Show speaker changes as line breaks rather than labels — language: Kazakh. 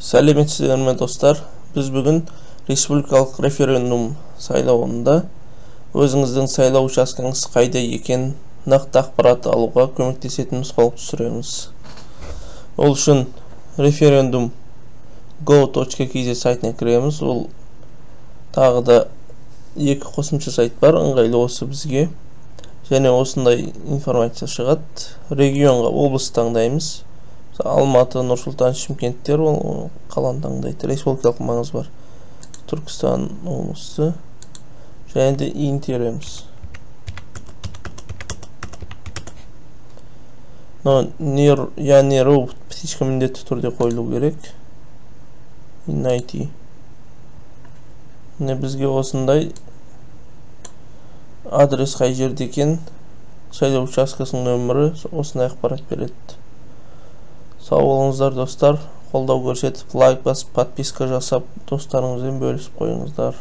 Сәлеметсіздер ме, достар? Біз бүгін республикалық референдум сайлауында өзіңіздің сайлау учаскеңіз қайда екен нақты ақпарат алуға көмектесетін нұсқаулық түсіреміз. Ол үшін референдум go.kz сайтына кіреміз. Ол тағы да екі қосымша сайт бар, ыңғайлы осы бізге. Және осындай информация шығады. Регионға облыс таңдаймыз. Алматы, Нұр-Сұлтан, Шымкенттер ол қаланы таңдайды. Республикалық маңыз бар. Түркістан облысы. Және де ИИН тереміз. Но я не робот, птичка міндетті түрде қойылу керек. Найти. Міне бізге осындай адрес қай жерде екен, сайлау учаскесінің нөмірі, осындай ақпарат береді. Сау болыңыздар, достар. Қолдау көрсетіп, лайк басып, подписка жасап, достарыңызбен бөлісіп қойыңыздар.